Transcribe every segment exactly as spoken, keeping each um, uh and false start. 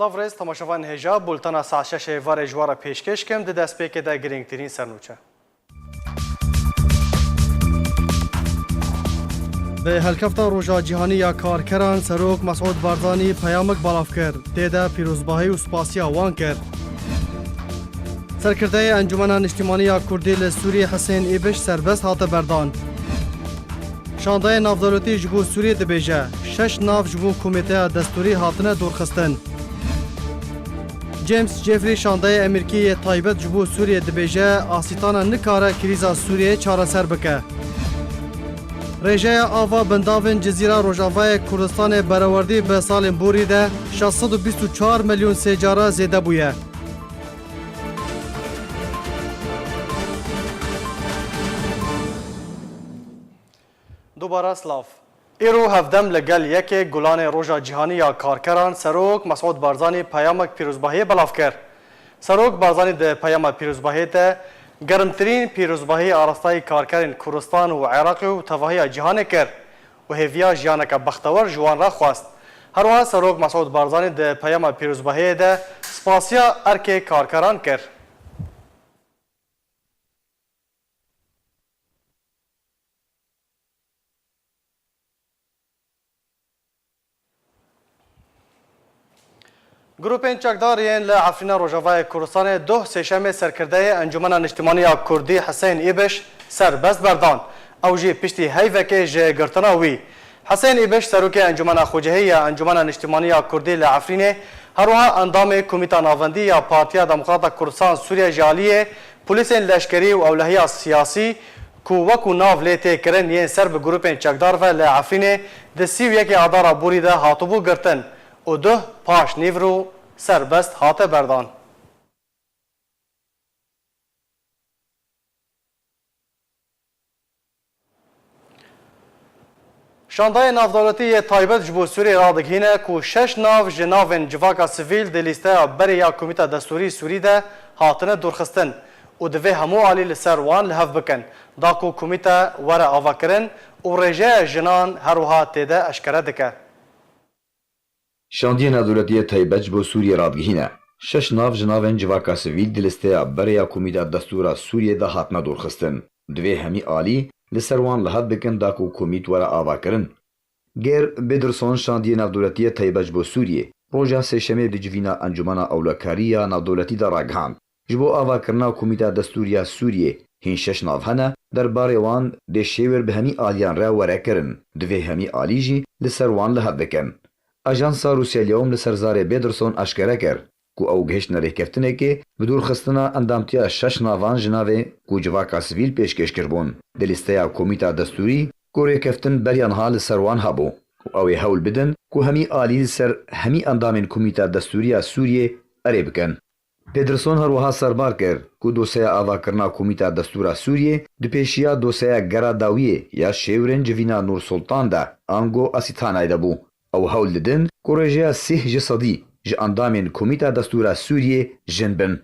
Lavrêz temaşevan hêja, bultena saet şeş ê varê ji we re pêşkêş kim, di destpêkê de girîngtirîn sernûçe. Bi helkefta Roja Cîhanî ya Karkeran, Serok Mesûd Barzanî peyamek belav kir. Tê de pîrozbahî û spasiya wan kir. Serkirdeyê Encûmena Niştimanî ya Kurdî li Sûriyê Hisên Îbiş serbest hate berdan. Şandeyê navdewletî ji bo Sûriyê dibêje, şeş nav ji bo komîteya destûrî hatine dorxistin. James Jeffrey şandeyê Emerîkî yê taybet ji bo Sûriyê dibêje, Asîtana nikare krîza Sûriyeyê çareser bike. Rêjeya ava bindavên Cizîra Rojavayê Kurdistanê berewerdî bi salên borî de şeş sed û bîst û çar milyon sê cara zêde bûye. Dubara silav. Îro hevdem li gel yekê Gulanê Roja Cîhanî ya Karkeran Serok Mesûd Barzanî peyamek pîrozbahiyê belav kir. Serok Barzanî di peyama pîrozbahiyê de germtirîn pîrozbahî arastayî karkerên Kurdistan û Iraqê û tevahiya cîhanê kir û hêviya jiyaneke bextewer ji wan re xwest. Her wiha Serok Mesûd Barzanî di peyama pîrozbahiyê de spasiya erkê karkeran kir. Grûpên çekdar yên li Efrîna Rojavayê Kurdistanê doh sêşemê serkirdeyê Encûmena Niştimanî ya Kurdî Hisên Îbiş serbest berdan. Ew jî piştî heyvekê ji girtina wî. Hisên Îbiş, serokê Encûmena Xwecihî ya Encûmena Niştimanî ya Kurdî li Efrînê, her wiha endamê Komîta Navendî ya Partiya Demokrata Kurdistan Sûriye ji aliyê polîsên leşkerî û ewlehiya siyasî ku wekû nav lê tê kirin yên ser bi grûpên çekdar ve li Efrînê di sî û yekê Adara borî de hatibû girtin û duh paş nîvro serbest hate berdan. Şandayê navdewletî yê taybet ji bo Sûriyê radigihîne ku şeş nav ji navên civaka sivîl di lîsteya berê ya Komîta Destûrî Sûrî de hatine dorxistin û divê hemû alî li ser wan li hev bikin, da ku komîte were avakirin û rêjeya jinan her wiha tê de eşkere dike. Şandiyê Navdewletî yê taybet ji bo Sûriyê radigihîne, şeş nav ji navên civaka sivîl di lîsteya berê ya Komîta Destûra Sûriyê de hatine dorxistin. Divê hemî alî li ser wan li hev bikin da ku komît were avakirin. Ger Pederson, Şandiyê Navdewletî yê taybet ji bo Sûriyê, roja sêşemê di civîna Encûmena Ewlekarî ya Navdewletî de ragihand. Ji bo avakirina Komîta Destûrî ya Sûriyê hîn şeş nav hene, derbarê wan dê şêwir bi hemî aliyan re were kirin. Divê hemî alî jî li ser wan li hev bikin. Ajansa Rûsya Lewm li ser zarê Pederson eşkere kir ku ew gihiştine rêkeftinekê bi dorxistina endamtiya şeş navan ji navê ku civaka sivîl pêşkêş kiribûn di lîsteya Komîta Destûrî ku rêkeftin beriya niha li ser wan hebû û ew ê hewl bidin ku hemî alî li ser hemî endamên Komîta Destûrî ya Sûriyê erê bikin. Pederson her wiha serbar kir ku dosyeya avakirina Komîta Destûra Sûriyê di pêşiya dosyeya gera dawiyê ya şêwirên civîna Nûr Sultan de ango Asîtanayê de bû. Ew hewl didin ku rêjeya sîh ji sedî ji endamên Komîta Destûra Sûriyê jin bin.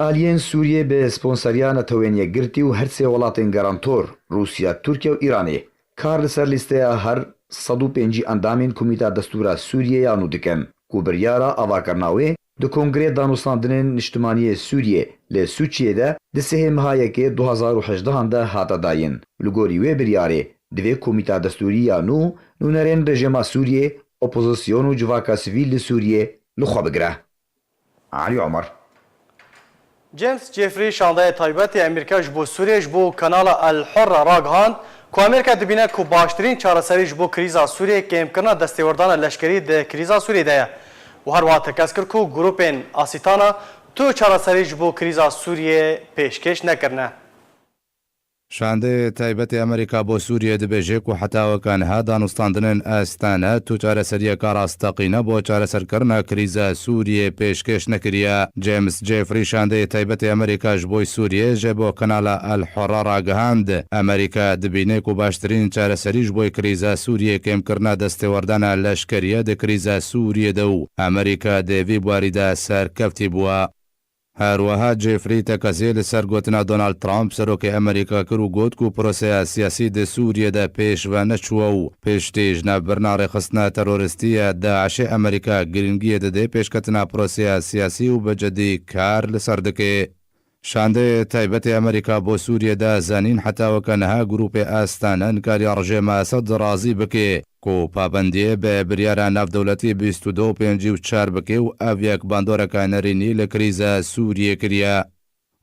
Aliyên Sûriyê bi sponseriya Netewên Yekgirtî û her sê welatên garantor, Rûsya, Tirkiye û Îranê, kar li ser lîsteya her sed û pêncî endamên Komîta Destûra Sûriyê ya nû dikin, ku biryara avakirina wê di Kongrê Danûstandinên Niştimanî yê Sûriyê li Sûçiyê de di sihê meha yekê du hazar û hejdehan de hate dayîn. Li gorî wê biryarê, divê Komîta Destûrî ya nû nûnerên rejîma Sûriyê, opozîsyon û civaka sivîl li Sûriyê li xwe bigire. Alî Omer. James Jeffrey, şandeyê taybet yê Amerîka ji bo Sûriyê, ji bo kanala El Hurra ragihand ku Amerîka dibîne ku baştirîn çareserî ji bo krîza Sûriyê kêmkirina destêwerdana leşkerî di krîza Sûriyê de ye û her wiha tekez kir ku grûpên Asîtana tu çareserî ji bo krîza Sûriyê pêşkêş nekirine. Şandeyê taybetê Amerîka bo Sûriyê dibêje ku heta weke niha danûstandinên Astana tu çareseriyeke rasteqîne bo çareserkirina krîza Sûriyê pêşkêş nekiriye. James Jeffrey, şandeyê taybetê Amerîka ji bo Sûriyê, ji bo kanala El Hurra ragihand, Amerîka dibîne ku baştirîn çareserî ji bo krîza Sûriyê kêmkirina destêwerdana leşkerî ye di krîza Sûriyê de û Amerîka di vî barî de serkeftî bûye. Her wiha Jeffrey tekaziyê li ser gotina Donald Trump, serokê Amerîka, kir û got ku proseya siyasî di Sûriyê de pêş ve neçûwe û piştî ji navbirina rêxistina teroristî ya DAIŞê Amerîka girîngiyê dide pêşketina proseya siyasî û bi cidî kar li ser dike. Şandeyê taybetê Amerîka bo Sûriyê da zanîn, heta weke niha grûpê Astana nikariya rejêma Esed razî bike ku pabendiyê bi biryara navdewletî bîst û du û pêncî û çar bike û ev yek bandoreka nerînî li krîza Sûriyê kiriye.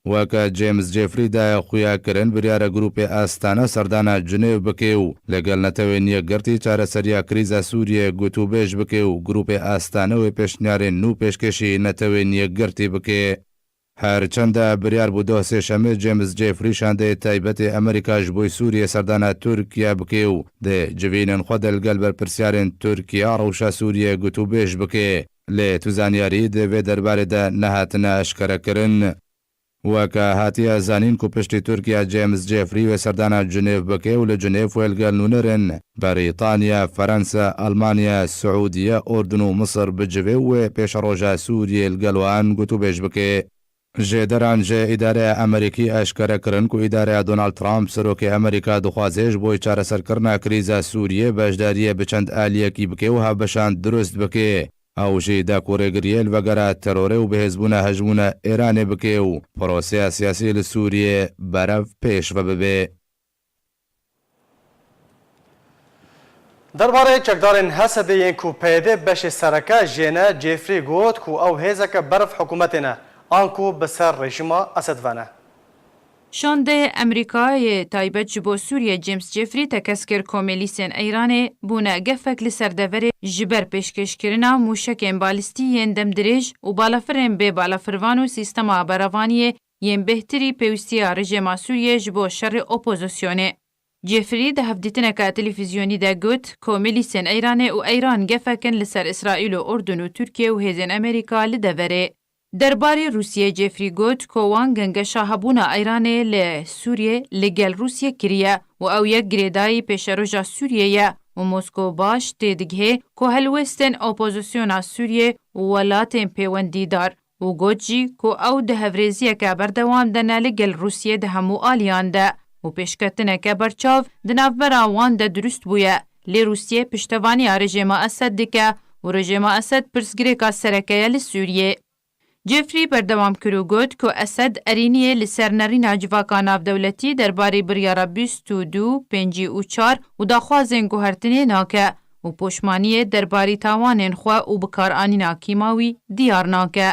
Weke James Jeffrey daye xuyakirin, biryara grûpê Astana serdana Cinêv bike û li gel Netewên Yekgirtî çareseriya krîza Sûriyê gotûbêj bike û grûpê Astana wê pêşniyarên nû pêşkêşî Netewên Yekgirtî bike. Her çend e biryar bû doh sêşemê James Jeffrey şandeyê taybetê Amerîka ji bo Sûriyê serdana Tirkiye bike û di civînên xwe de li gel berpirsiyarên Tirkiye rewşa Sûriyê gotûbêj bike. Lê tu zanyarî di vê derbarê de nehatine eşkerekirin. Weke hatiye zanîn ku piştî Tirkiye James Jeffrey wê serdana Cinêv bike û li Cinêv wê li gel nûnerên Berîtanya, Ferensa, Almanya, Siûdiye, Urdun û Misir bicive û wê pêşeroja Sûriyê li gel wan gotûbêj bike. Jêderan ji îdareya Amerîkî eşkere kirin ku îdareya Donald Trump, serokê Amerîka, dixwaze ji bo çareserkirina krîza Sûriyê beşdariyê bi çend aliyekî bike û hevbeşan dirust bike. Ew jî da ku rêgiriyê li vegera terorê û bihêzbûna hejmûna Îranê bike û proseya siyasî li Sûriyê berev pêş ve bibe. Derbarê çekdarên Hesedê yên ku P Y D beşê sereke jê ne, Jeffrey got ku ew hêzeke berf hikûmetê ne, anku bi ser rejîma Esed ve ne. Şandeyê Amerîkayê taybet ji bo Sûriye James Jeffrey tekez kir, komê lîsên Îranê bûne gefek li ser deverê ji ber pêşkêşkirina mûşekên balîstî yên demdirêj û balafirên bê balafirvan û sîstema berevaniyê yên bêhtirî pêwîstiya rejêma Sûriyê ji bo şerê opozisyonê. Jeffrey di hevdîtineke televîzyonî de got, komê lîsên Îranê û Îran gefek in li ser Îsraîl û Urdun û Tirkiye û hêzên Amerîka li deverê. Derbarê Rûsiyê Jeffrey got ku wan gengeşa hebûna Îranê li Sûriyê li gel Rûsiyê kiriye û ew yek girêdayî pêşeroja Sûriyê ye û Moskow baş têdigihê ku helwestên opozisyona Sûriyê û welatên pêwendîdar û got jî ku ew di hevrêziyeke berdewam de ne li gel Rûsiyê di hemû aliyan de û pêşketineke berçav di navbera wan de dirust bûye, lê Rûsiyê piştevaniya rejêma Esed dike û rejêma Esed pirsgirêka sereke ye li Sûriyê. Jeffrey berdewam kir û got ku Esed erîniyê li ser nerîna civaka navdewletî derbarê biryara bîst û du, pêncî û çar û daxwazên guhertinê nake û poşmaniyê derbarê tawanên xwe û bikaranîna kîmawî diyar nake.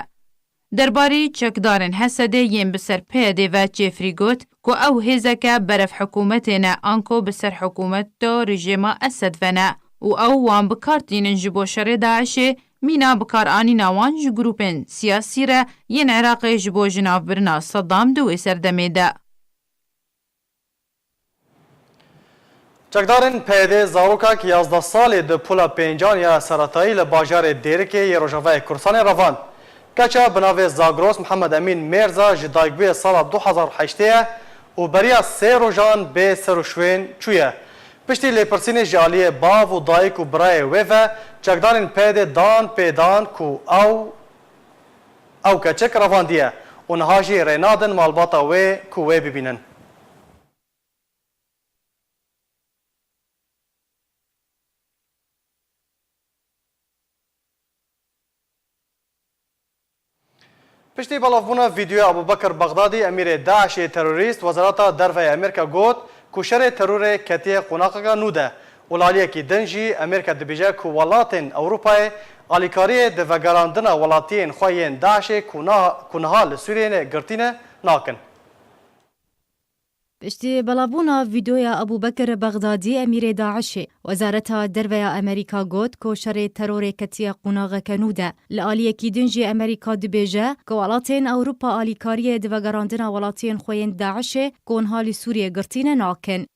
Derbarê çekdarên Hesedê yên bi ser P Y D ve Jeffrey got ku ew hêzeke beref hikûmetê ne, anko bi ser hikûmeta rejêma Esed ve ne û ew wan bi kar tînin ji bo şerê DAIŞê, mîna bikaranîna wan ji grûpên siyasî re yên Iraqê ji bo jinavbirina Saddam di wê serdemê de. Çekdarên P Y D zarokek yazdeh salî di Pula Pêncan ya Seretayî li bajarê Dêrikê yê Rojavayê Kurdistanê revand. Keça bi navê Zagros Mihemed Emîn Mêrza ji dayikbûyê sala du hezar û heştê ye û beriya sê rojan bê ser û şwên çûye. Piştî lêpirsînê ji aliyê bav û dayik û birayê wê ve, çekdarên P Y D dan pê dan ku ew, ew keçik revandiye û niha jî rê nadin malbata wê ku wê bibînin. Piştî belavbûna vîdeoya Ebûbekir Bexdadî, emîrê DAIŞê terorîst, Wezareta Derve ya Amerîka got ku şerê terorê ketiye qonaxeke nû de û li aliyekî din jî Amerîka dibêje ku welatên Ewropayê alîkariyê di vegerandina welatiyên xwe yên DAIŞê ku na-, ku niha li Sûriyeyê girtî ne, nakin. Piştî belavbûna vîdeoya Ebûbekir Bexdadî, emîrê DAIŞê, Wezareta Derve ya Amerîka got ku şerê terorê ketiye qonaxeke nû de. Li aliyekî din jî Amerîka dibêje ku welatên Ewropa alîkariyê di vegerandina welatiyên xwe yên DAIŞê ku niha li Sûriyê girtî ne nakin.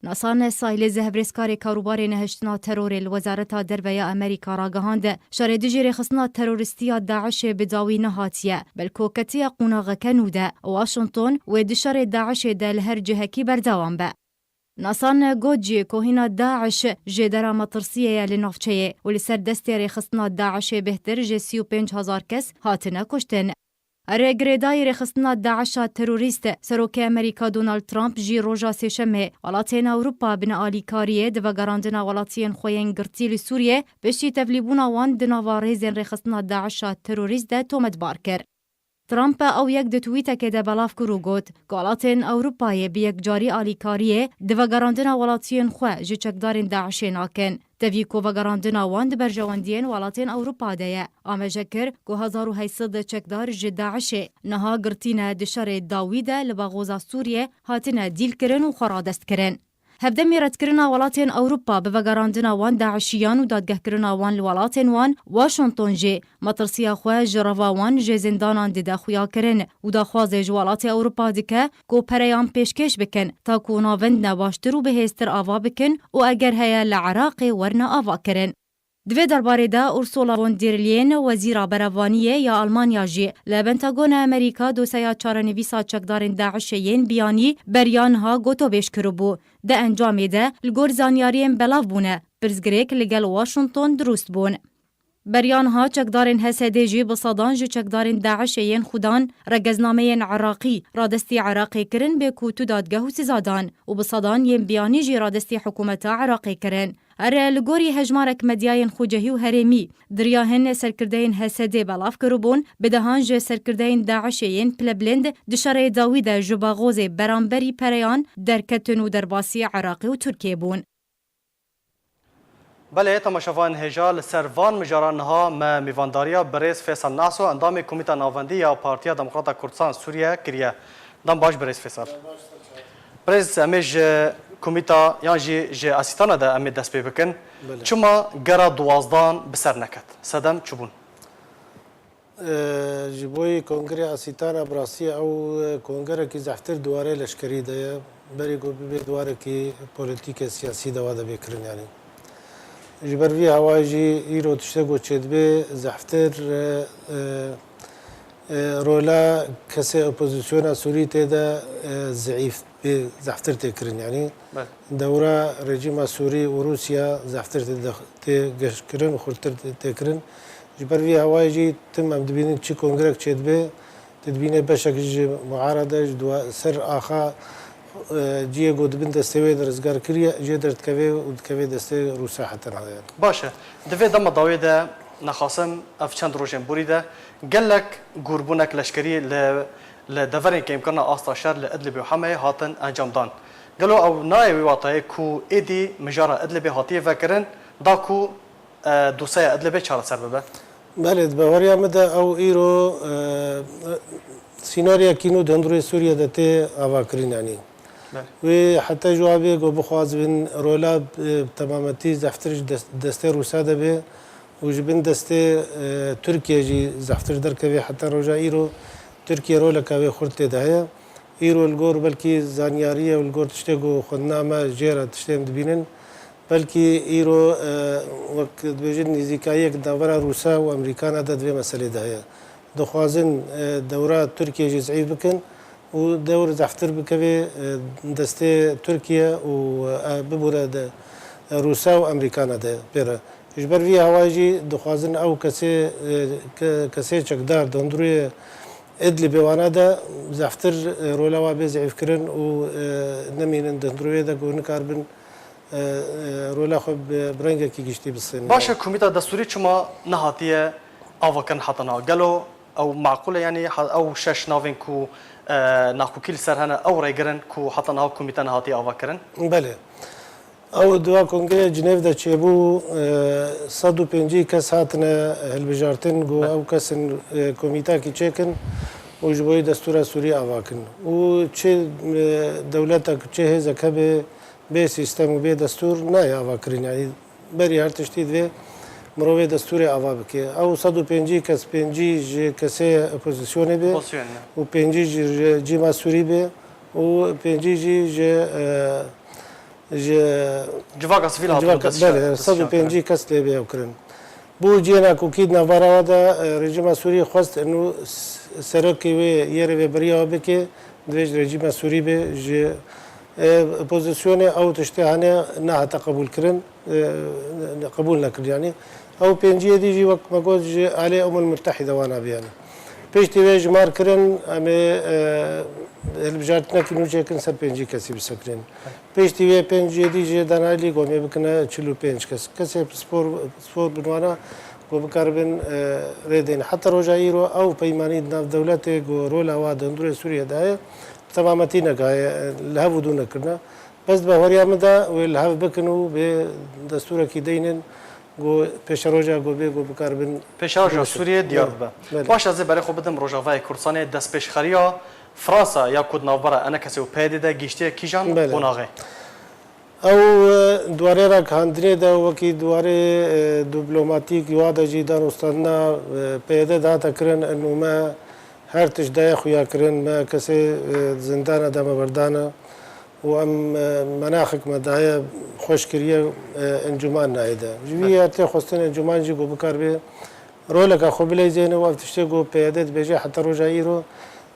Nasan Saylêz, hevrêzkarê karûbarê nehiştina terorê li Wezareta Derve ya Amerîka ragihand, şerê dijî rêxistina terorîstî ya DAIŞê bi dawî nehatiye, belko ketiye qonaxeke nû de. Washington wê di şerê DAIŞê de li her cihekî berdewam be. Nasan got jî ku hîna DAIŞ jêdera metirsiyê ye li navçeyê û li ser destê rêxistina DAIŞê bêhtir ji sî û pênc hezar kes hatine kuştin. Erê, girêdayî rêxistina DAIŞ a terorîst, Serokê Amerîka Donald Trump jî roja Sêşemê welatên Ewropa bi nealîkariyê di vegerandina welatiyên xwe yên girtî li Sûriyê piştî tevlîbûna wan di nava rêzên rêxistina DAIŞ a terorîst de tometbar kir. Trump ew yek di twîtekê de belav kir û got ku welatên Ewropayê bi yekcarî alîkariyê di vegerandina welatiyên xwe ji çekdarên DAIŞê nakin. Tevî ku vegerandina wan di berjewendiyên welatên Ewropa de ye, amaje kir ku hezar û heyt sed çekdar ji DAIŞê niha girtî ne di şerê dawî de li baxoza Sûriyê hatine dîlkirin û xwe radest kirin. Hevdemî redkirina welatên Ewropa bi vegerandina wan DAIŞiyan û dadgehkirina wan li welatên wan, Washington jî metirsiya xwe ji reva wan ji zindanan dide xuyakirin û daxwazê ji welatê Ewropa dike ku pereyan pêşkêş bikin, ta ku navendine baştir û bihêztir ava bikin û eger heye li Iraqê werine avakirin. Di vê derbarê de Ursula von der Leyen, wezîra berevaniyê ya Almanya jî li Pentagona Amerîka dosyeya çarenivîsa çekdarên DAIŞê yên biyanî beriya niha gotobêj kiribû. Di encamê de li gor zanyariyên belav bûne, pirsgirêk li gel Washington dirust bûn. Beriya niha çekdarên H S D jî bi sedan ji çekdarên DAIŞê yên xudan regeznameyên Iraqî radestî Iraqê kirin bê ku tu dadgeh û siza dan û bi sedan yên biyanî jî radestî hikûmeta Iraqê kirin. Ere li gorî hejmarek medyayên xucehî û herêmî, di riya hin serkirdeyên H S D belav kiribûn, bi dehan ji serkirdeyên DAIŞê yên pilebilind di şerê dawî de ji baxozê beramberî pereyan derketin û derbasî Iraqê û Tirkiyê bûn. Belê, temaşevan hêja, li ser van mijaran niha me mêvandariya birêz Fêsal Naso, endamê Komîta Navendî ya Partiya Demokrata Kurdistan Sûriye kiriye. Dem baş birêz Fêsal. Birêz, em ê ji komîta yan jî ji Asîtana de em ê dest pê bikin. Belê. Çima gera duwazdan bi ser neket? Sedem çi bûn? Ji bo yê kongrê Asîtana bi rastî ew kongerekî zehftir di warê leşkerî de ye. Berî ku bibe di warekî polîtîke siyasî de wa de bê kirin yanî. Ji ber vî hawayê jî îro tiştê ku çêdibe zehftir, e, e, e, rola kesê opozisyona Sûrî tê de, e, zeîf bê, zehftir tê kirin yanî. Belê. Dewra rejîma Sûrî û Rûsya zehftir tê de, tê geşkirin û xurttir tê, tê kirin. Ji ber vî hawayê jî tim em dibînin çi kongrek çêdibe, tu dibîne beşek ji muarede ji duwa-, ser axa, e, ciyê ku di bin destê wê de rizgar kiriye, jê derdikeve û dikeve destê Rûsa heta niha. Baş e. Di vê dema dawê de nexasim ev çend rojên borî de gelek gûrbûnek leşkerî li, li deverên kêmkirina asta şer li Idlibê û Hemeyê hatin encamdan. Gelo ew nayê wî watayê ku êdî mijara Idlibê hatiye vekirin, da ku e, dosyeya Idlibê çareser bibe? Belê, di baweriya min de ew îro, e, sînaryekî nû di hundirê Sûriye de tê avakirin, yanî. Belê. Wê heta ji wa bê ku bixwazibin rola, e, temametî zehftir ji dest-, destê Rûsa de bê û ji bin destê, e, Tirkiye jî zehftir derkeve heta roja îro Tirkiye roleka wê xurt tê de heye. Îro li gor belkî zanyariyê û li gor tiştê ku xwendina me jê re tiştê em dibînin, belkî îro, e, wek dibêjin nîzîkayiyek di navbera Rûsa û Amerîkana de di vê meselê de heye. Dixwazin, e, dewra Tirkiye jî zeîf bikin û dewr zehftir bikeve, e, destê Tirkiye û, e, bibûre de, e, Rûsa û Amerîkana de pê re. Ji ber vî hawayê jî dixwazin ew kesê, e, ke-, kesê çekdar di hundirê Idlibê wana de zehftir, e, rola wa bê zeîfkirin û, e, nemînin di hundirê wê de ku nikaribin, e, e, rola xwe bi, bi rengekî giştî bisênin. Baş e, Komîta Destûrî çima nehatiye avakirin heta niha? Gelo ew maqûl e, yanî ha-, ew şeş navên ku, e, nakokî li ser hene, ew rêgir in ku heta niha komîte nehatiye avakirin? Belê. Ew di va kongreyê Cinêv de çêbû, e, sed û pêncî kes hatine hilbijartin, got, be, ew kesin, e, komîtakî çêkin û ji bo yê destûra Sûrî ava kin. Û çi, e, dewletek, çi hêzek hebe, bê sîstem û bê destûr nayê ava kirin. Yanî berî her tiştî divê mirovê destûrê ava bike. Ew sed û pêncî kes, pêncî ji kesê opozisyonê be, opozisyonê, û pêncî jî ji cîma Sûrî be û pêncî jî ji, e, ji civaka sivîl hatibû destşa-, belê, destşan kirin. Sed û pêncî kes lê bê ew kirin. Bû cihê nakokî di navbera we de, e, rejîma Sûrî xwest û s-, serokê wê yê rêveberiya we bike, divê ji rejîma Sûrî be, ji, e, opozisyonê ew tiştê hane nehate qebûlkirin, e, qebûl nekir yanî. Ew pênciyê dî jî wek me got ji alê Umul Mutehîde wana be yanî. Piştî wê jimar kirin, em ê, e, hilbijartinekî nû çêkin ser pêncî kesî bisekinên. Piştî wê pêncî dî jê danayê lî ku em ê bikine çil û pênc kes. Kesê pispor, pispor bin wana ku bikaribin, e, rê deynin. Heta roja îro ew peymanî di nav dewletê ku rola wa di hundirê Sûriyê de heye, bi temametî nekaye, e, li hev û dû nekirine. Bes di baweriya min de wê li hev bikin û bê destûrekî deynin ku pêşeroja ku bê ku bikaribin Pêşeroja Sûriyê diyar bibe. Belê. Baş, ez ê berê xwe bidim Rojavayê Kurdistanê, destpêşxeriya Fransa ya ku di navbera ENKSê û PYDê de gihîştiye kîjan Belê. qonaxê? Ew, e, di warê ragihandinê de wekî di warê, e, diplomatîk ya de jî danûstandina, e, PYD dihate kirin, û me her tişt daye xuya kirin, me kesê, e, di zindana de me berdane û em, e, menaxek me daye xweş kiriye, e, encûman nayê de. Ji vî Belê. ya tê xwestin encûman jî ku bikaribe roleka xwe bileyzêne û ev tiştê ku PYD dibêje heta roja îro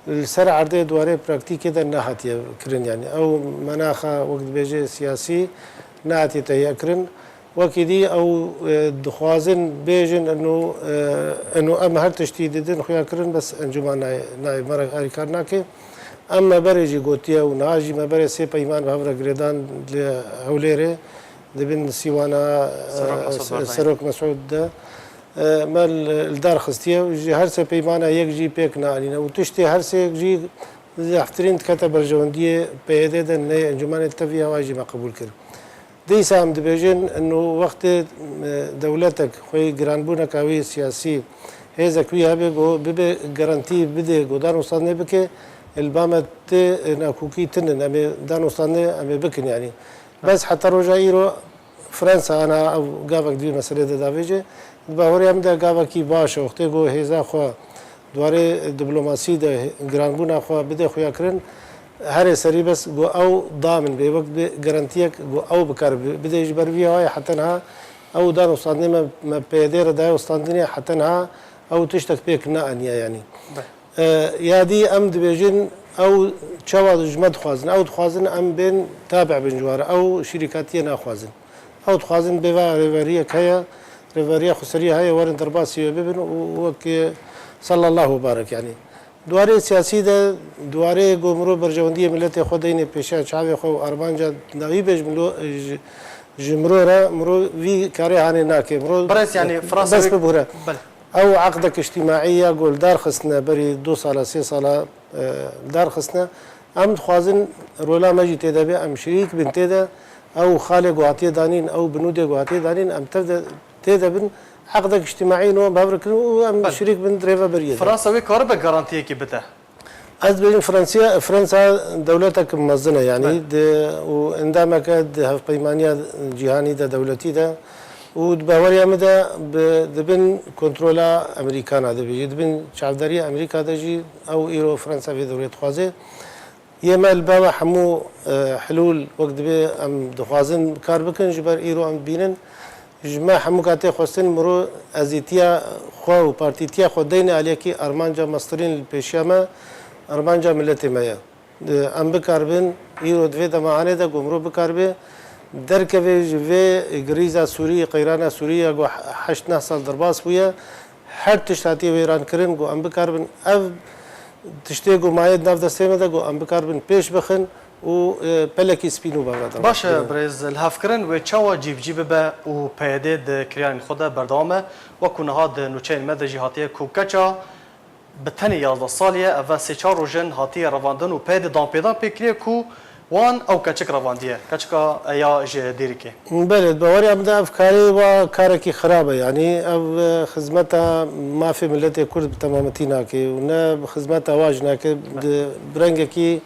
li ser erdê di warê praktîkê de nehatiye kirin. Yanî ew menaxa wek dibêje siyasî nehatiye tehya kirin. Wekî dî ew, e, dixwazin bêjin eno, e, eno em her tiştî didin xuya kirin, bes encûman nayê, nayê me re alîkar nake. Em me berê jî gotiye û niha jî me berê sê peyman bi hev re girêdan li Hewlêrê, di bin sîwana, e, Serok Mesûd Barzanî. Serok Mesûd de, e, me li, li dar xistiye û ji her sê peymana yek jî pêk neanîne û tiştê her sê yek jî zehftirîn dikete berjewendiyê PYD de, neyê encûmanê, tevî hewa jî me qebûl kir. Dîsa em dibêjin, eno wextê, e, dewletek xweyî giranbûneka wî siyasî, hêzek wî hebe ku bibe garantî bide ku danûstandinê bike, li ba me tê nakokî tinin. Em ê danûstandinê em ê bikin yanî. Bes heta roja îro Fransa ana ev gavek di vî meselê de davêje. Di baweriya min de gavekî baş e, wextê ku hêza xwe di warê diplomasî de giranbûna xwe bide xuya kirin, herê serî bes ku ew da min bê wek bi garantiyek ku ew bikar bi-, bide ji ber vî hawayê heta niha ew danûstandinê me, me PYDê re daye û standinê heta niha ew tiştek pêk neaniye yanî. Be. E, ya dî em dibêjin ew çawa ji me dixwazin? Ew dixwazin em bên tabe bin ji wan re. Ew şirîkatiyê naxwazin. Ew dixwazin bêva rêveriyek heye, rêveriya xweseriyê heye, werin derbasî wê bibin û wek, e, sallallahu barik yanî. Di warê siyasî de, di warê ku mirov berjewendiyê miletê xwe deyne pêşiya çavê xwe û armanca dawî bê ji milo-, ji, ji mirov re, mirov vî karê hanê nake. Mirov Birêz, yanî Fransa bes wê bibûre. Belê. Ew eqdek îctîmaî ya ku li dar xistine berî du sala, sê sala, e, li dar xistine. Em dixwazin rola me jî tê de be, em şirîk bin tê de. Ew xalê ku hatiye danîn, ew binûdê ku hatiye danîn, em tev de tê de bin. Eqdek îctîmaî no em bi hev re kirin û em Belê. şirîk bin di rêveberiyê de. Fransa wê karibe garantiyekî bide? Ez dibêjim Fransiya, Fransa dewletek mezin e, yanî Belê. di, û endameke di hevpeymaniya cîhanî de, dewletî de û di baweriya min de bi, di bin kontrola Amerîkana de bê jî, di bin çavdariya Amerîka de jî ew îro Fransa vê dewrê dixwaze. Yê me li ba me hemû, e, hilûl wek dibê em dixwazin kar bikin, ji ber îro em dibînin, ji me hemûka tê xwestin mirov ezîtiya xwe û partîtiya xwe deyne aliyekî armanca mestirîn li pêşiya me, armanca miletê me ye. E, em bikaribin, îro di vê dema hanê de ku mirov bikaribe derkeve ji vê grîza Sûrî, qeyrana Sûrî ya ku he-, heşt neh sal derbas bûye, her tişt hatiye wêrankirin, ku em bikaribin ev tiştê ku maye di nav destê me de, ku em bikaribin pêş bixin û, e, pelekî spî nû bavê de Baş e, rastkirin. Birêz, li hevkirin wê çawa cî bi cî bibe û PYD di kiryarên xwe de berdewam e, wekû niha di nûçeyên me de jî hatiye ku keça bi tenê yazdeh salî ye, ev sê çar roj in hatiye revandin û PYD danpêdan pê kiriye ku wan ew keçik revandiye. Keçika ya ji Dêrikê. Belê, di baweriya min de ev karê wa karekî xirab e. Yanî ev, e, xizmeta mafê miletê Kurd bi temametî nake û ne bi xizmeta wa jî nake, di, bi rengekî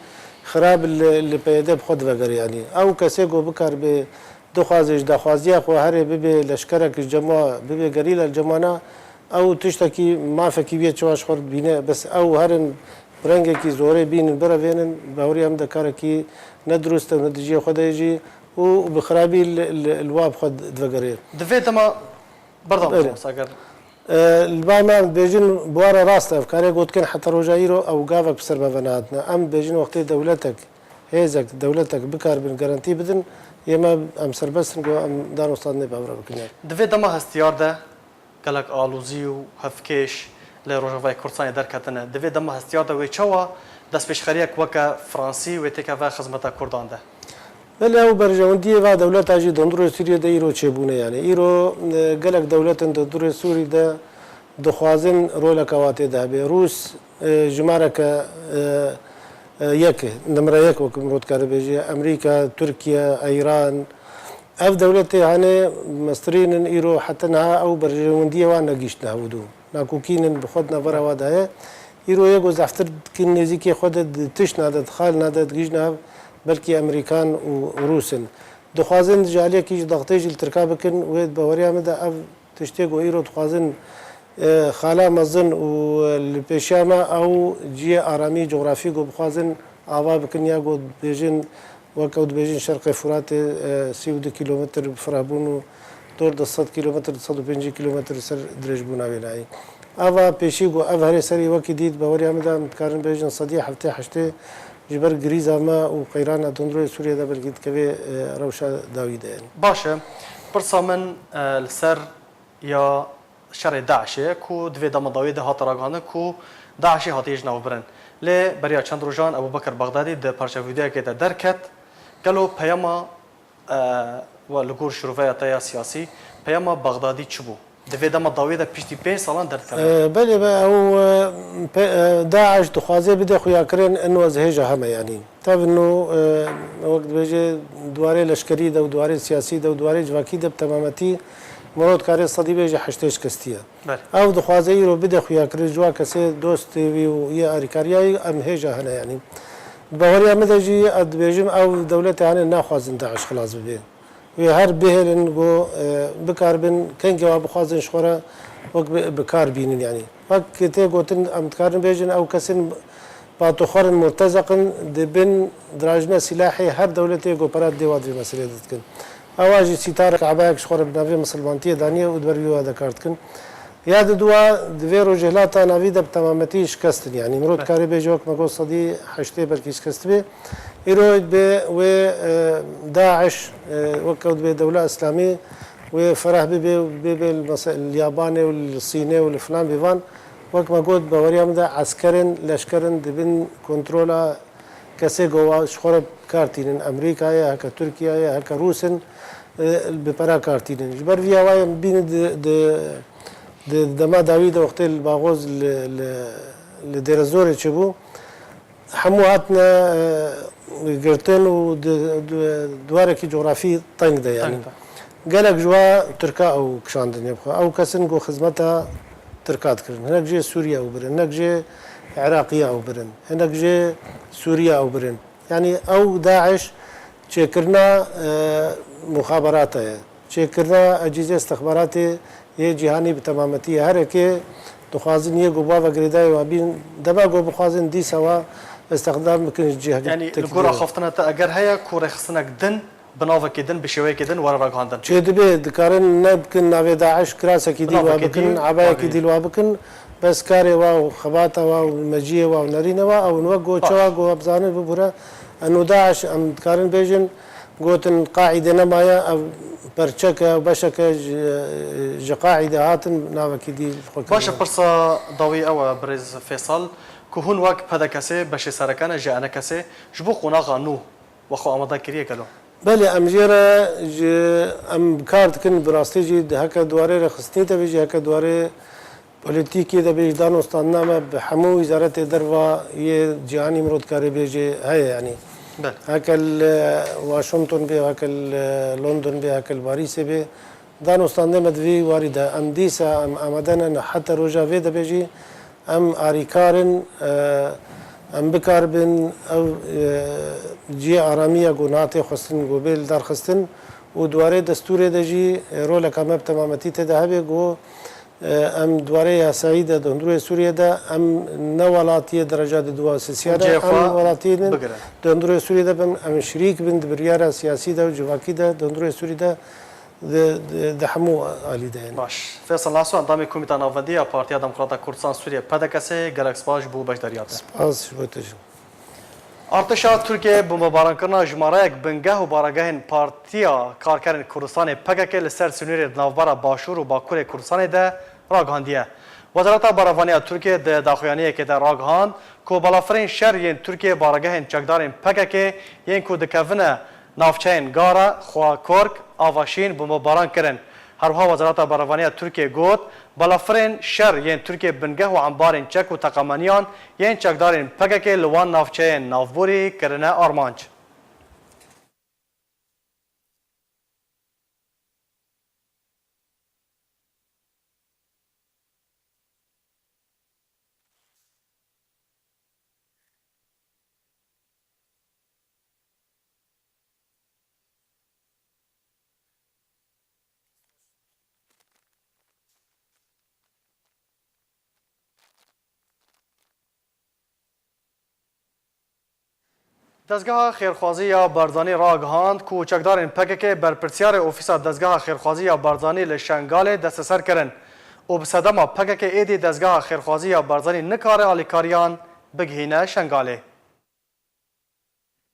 xirab li, li PYD bi xwe divegere. Yanî ew kesê ku bikaribe dixwaze ji daxwaziya xwe herê bibe leşkerek ji cem wa, bibe gerîla li cem wana, ew tiştekî mafekî wî ye, çawa ji xwe re dibîne, bes ew herin bi rengekî zorê bînin, birevênin, baweriya min de karekî ne dirust e û ne di cihê xwe de ye jî û bi xirabî li, li, li wa bi xwe divegere. Di vê dema, berdewam Belê. bike, eger E, li ba me em dibêjin, bi wa re rast e, ev karê gotikin heta roja îro ew gavek bi ser me ve nehatine. Em dibêjin wextê dewletek, hêzek, dewletek bikaribin garantî bidin, yê me em serbest in ku em danûstandinê bi hev re bikin. Di vê dema hestiyar de gelek alozî û hevkêş li Rojavayê Kurdistanê derketine. Di vê dema hestiyar de wê çawa destpêşxeriyek weke Fransî wê têkeve xizmeta Kurdan de? Belê ew berjewendiyê va dewleta jî di hundirê Sûriyê de îro çêbûne. Yani îro, e, gelek dewletin di hundirê Sûrî de dixwazin roleka wa tê de hebe. Rûs, e, jimareke, e, e, yek, nimre yek wek mirov dikare bêje, Amerîka, Tirkiye, Îran. Ev dewletê hanê mestirîn in îro heta niha ew berjewendiyê wan negihîştine hevdû. Nakokîn in bi xwe di navbera wa de heye. Îro yê ku zehftir dikin nêzîkê xwe de di tiştna de, di xalina de digihîjne hev, belkî Amerîkan û Rûs in. Dixwazin ji aliyekî ji daxtê jî li Tirka bikin, wê di baweriya min de ev tiştê ku îro dixwazin, e, xala mezin û, e, li pêşiya me ew cihê aramî, cografî ku bixwazin ava bikin ya ku dibêjin, wek ew dibêjin Şerqê Furatê, e, sî û du kîlometr bi firehbûn û dor du sed kîlometr, du sed û pêncî kîlometr li ser dirêjbûna wê nayê. Ava pêşî ku ev herê serî wekî dît, baweriya min de em dikarin bêjin sedî heftê heştê ji ber girîza me û qeyrana di hundirê Sûriyê de belkî dikevê, e, rewşa dawî de. Baş e. Pirsa min, e, li ser ya şerê DAIŞê ye ku di vê dema dawiyê de hate ragihandin ku DAIŞê hatiye ji nav birin. Lê beriya çend rojan Ebû Bekir Bexdadî di parça vîdeoyekê de derket. Gelo peyama, e, we li gor şiroveya te ya siyasî, peyama Bexdadî çi bû? Di vê dema dawiyê de piştî pênc salan derdikeve. E, belê be, ew, e, pe-, e, DAIŞ dixwaze bide xuyakirin, ino ez hêja heme yanî. Tevno, e, wek dibêje, di warê leşkerî de û di warê siyasî de û di warê civakî de bi temametî mirov dikare sedî bêje heştê şikestiye. Belê. Ew dixwaze îro bide xuyakirin ji wa kesê dostê wî û yê alîkariya wî em hêja hene yanî. Di baweriya min de jî ez dibêjim ew dewletê hene naxwazin DAIŞ xilas bibe. Wê her bihêlin ku, e, bikaribin kengê wa bixwazin ji xwe re wek bi, bi kar bînin yanî. Wek tê gotin em dikarin bêjin ew kesên batoxwerin murtezeq in di bin dirajina sîlahê her dewletê ku pera didê wa di vê meselê de dikin. Ewa jî sîtarek ebayek ji xwe re bi navê misilmantiyê daniye û di ber wî wa de kar dikin. Ya di dua di vê rojhilata navî de bi temametî şikest in. Yanî mirov dikare bêje wek me got sedî heştê belkî şikest bê. Îro bê wê, e, DAIŞ, e, wek ew dibê Dewla Îslamî wê fereh bibe û bê bê li mese-, li Yabanê û li Sînê û li filan bêvan. Wek me got, baweriya min de eskerin, leşkerin di bin kontrola kesê ku wa ji xwe re kar tînin. Amerîka ye, heke Tirkiye ye, heke Rûs in, e, bi pera kar tînin. Ji ber vî awayê em bînin di, di, di dema dawî de wextê li Baxoz li, li, li Dêrezorê çêbû, hemû hatine, e, girtin û di, di, di warekî cografî teng de yanî. Teng de. Gelek ji wa Tirka ew kişandin yê bi xwe. Ew kesin ku xizmeta Tirka dikirin. Hinek jê Sûriye ew birin, hinek jê Iraqiya ew birin, hinek jê Sûriye ew birin. Yanî ew DAIŞ çêkirina, e, muxaberata ye. Çêkirina ecîzê istixbaratê yê cîhanî bi temametî ye. Her yekê dixwazin yê ku bava girêdayê wa bîn, dema ku bixwazin dîsa wa istixdam bikin ji cihek Yani li tekî gora de. Xaftina te eger heye ku rêxistinek din, bi navekê din, bi şêweyekê din were ragihandin. Çêdibe, dikarin nebikin navê DAIŞ, kirasekî dî wa bikin, ebayekî dî wa bikin, bes karê wa û xebata wa û meciyê wa û nerîne wa, ew in wek goçe wa, go em zanin bibûre, eno DAIŞ, em dikarin bêjin, gotin Qaîde nemaye, ev perçeke, beşeke ji, ji Qaîde hatin, navekî dî xwe kirin. Baş e, pirsa dawî ew e, birêz Fêsal, ku hûn wek P D K S'ê beşê sereke ne ji E N K S'ê, ji bo qonaxa nû we xwe amade kiriye gelo? Belê, em jê re ji, em kar dikin, bi rastî jî di heke di warê rêxistinê de bê jî, heke di warê polîtîkê de bê jî, danûstandina me bi hemû wîzaretê derva yê cîhanî mirov dikare bêjê heye, yanî. Belê. Heke li Washington bê, heke li London bê, heke li Parîsê bê, danûstandê me di vî warî de. Em dîsa em amade ne, heta roja vê de bê jî, em arîkar in, e, em bikaribin ew, e, cihê aramiya ku niha tê xwestin, ku bê lidarxistin û di warê destûrê de jî, e, roleka me bi temametî tê de hebe ku, e, em di warê yasayî de di hundirê Sûriyê de em ne welatiyê dereca di duwa sisiya de, em welatiyê din di hundirê Sûriyê de bin, em şirîk bin di biryara siyasî de û civakî de di hundirê Sûriyê de di, di, di hemû alî de, yani. Baş. Fêsal Naso, endamê Komîta Navendî ya Partiya Demokrata Kurdistan Sûriye, P D K S, gelek spas ji bo beşdariya te. Spas ji bo te jî. Artêşa Tirkiyê bombebarankirina jimareyek bingeh û baregehên Partiya Karkerên Kurdistanê, P K K, li ser sînorê di navbera Başûr û Bakurê Kurdistanê de ragihandiye. Wezareta Berevaniya Tirkiyê di daxuyaniyekê de ragihand ku balafirên şer yên Tirkiyê baregehên çekdarên P K K yên ku dikevine navçeyên Gara, Xwakork, Avaşîn bombebaran kirin. Her wiha Wezareta Berevaniya Tirkiyê got, balafirên şer yên Tirkiyê bingeh û embarên çek û teqemeniyan yên çekdarên P K K li wan navçeyên navborî kirine armanc. Dezgeha Xêrxwazî ya Barzanî ragihand ku çekdarên P K K berpirsiyarê ofîsa Dezgeha Xêrxwazî ya Barzanî li Şengalê desteser kirin û bi sedema P K K êdî Dezgeha Xêrxwazî ya Barzanî nikare alîkariyan bigihîne Şengalê.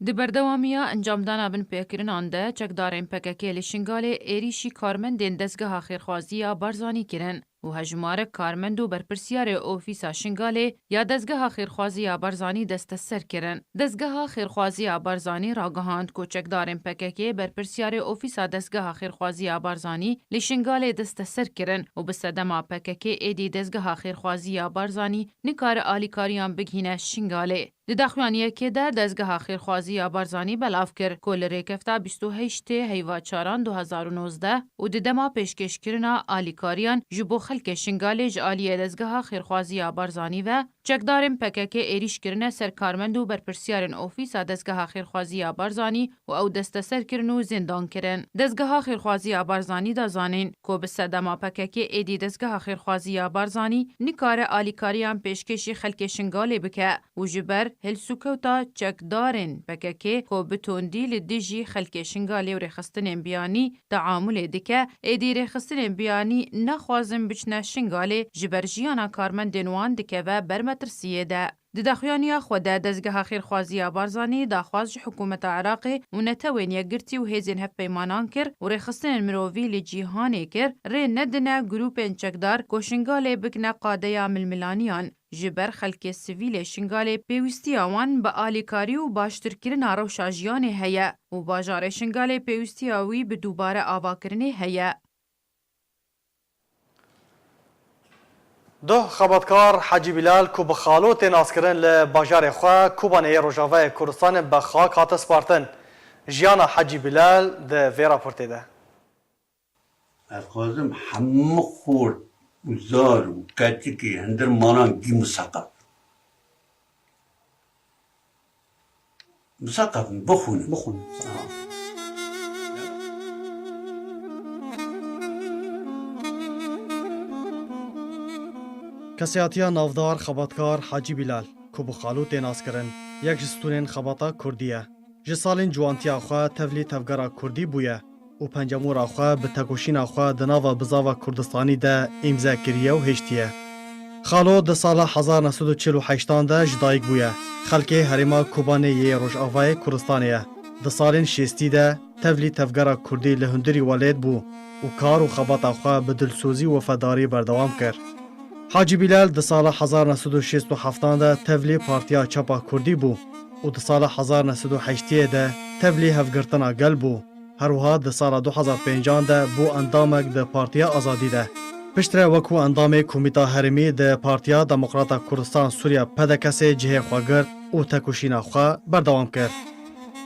Di berdewamiya encamdana binpêkirinan de çekdarên P K K li Şingalê êrîşî karmendên Dezgeha Xêrxwazî ya Barzanî kirin û hejmarek karmend û berpirsiyarê ofîsa Şingalê ya Dezgeha Xêrxwazî ya Barzanî desteser kirin. Dezgeha Xêrxwazî ya Barzanî ragihand ku çekdarên P K K berpirsiyarê ofîsa Dezgeha Xêrxwazî ya Barzanî li Şingalê desteser kirin û bi sedema P K K êdî Dezgeha Xêrxwazî ya Barzanî nikare alîkariyan bigihîne Şingalê. Di daxuyaniyekê de Dezgeha Xêrxwazî ya Barzanî belav kir ku li rêkefta bîst û heştê heyva çaran du hezar û nozdeh û di dema pêşkêşkirina alîkariyan ji bo xelkê Şingalê ji aliyê Dezgeha Xêrxwazî ya Barzanî ve çekdarên P K K êrîş kirine ser karmend û berpirsiyarên ofîsa Dezgeha Xêrxwazî ya Barzanî û ew desteser kirin û zêndan kirin. Dezgeha Xêrxwazî ya Barzanî da zanîn ku bi sedema P K K êdî Dezgeha Xêrxwazî ya Barzanî nikare alîkariyan pêşkêşî xelkê Şingalê bike û ji ber hilsûkewta çekdarên P K K ku bi tundî li dijî xelkê Şingalê û rêxistinên biyanî teamulê dike, êdî rêxistinên biyanî naxwazin biçine Şingalê, ji ber jiyana karmendên wan dikeve ber metirsiyê de. Di daxuyaniya xwe de Dezgeha Xêrxwazî ya Barzanî daxwaz ji hikûmeta Iraqê û Netewên Yekgirtî û hêzên hevpeymanan kir û rêxistinên mirovî li cîhanê kir, rê nedine grûpên çekdar ku Şingalê bikine qadeya milmilaniyan. Ji ber xelkê sivîlê Şingalê pêwîstiya wan bi alîkarî û baştirkirina rewşa jiyanê heye û bajarê Şingalê pêwîstiya wî bi dubare avakirinê heye. Duh xebatkar Hecî Bîlal ku bi Xalo tê naskirin li bajarê xwe Kobanê yê Rojavayê Kurdistanê bi xak hate spartin. Jiyana Hecî Bîlal di vê raportê de. Ez dixwazim hemû xort û zar û keçikê hundir malan gî miseqef. Miseqef in, bixwînin. Bixwînin. Kesayetiya navdar xebatkar Hacî Bîlal, ku bi Xalo tê naskirin, yek ji stûnên xebata kurdî ye. Ji salên ciwantiya xwe tevlî tevgera kurdî bûye û pencemûra xwe bi tekoşîna xwe di nava bizava kurdistanî de îmze kiriye û hêştiye. Xalo di sala hezar neh sed û çil û heştan de ji dayik bûye. Xelkê herêma Kobanê yê Rojavayê Kurdistanê ye. Di salên şêstî de tevlî tevgera kurdî li hundirî welêt bû û kar û xebata xwe bi dilsozî û wefedarî berdewam kir. Hacî Bîlal di sala hezar neh sed û şêst û heftan de tevlî Partiya Çapa Kurdî bû û di sala hezar neh sed û heştiyê de tevlî Hevgirtina Gel bû. Her wiha di sala du hezar pêncan de bû endamek di Partiya Azadî de. Piştre wekû endamê Komîta Herêmî di Partiya Demokrata Kurdistan Sûriya P D K S'ê cihê xwe girt û tekoşîna xwe berdewam kir.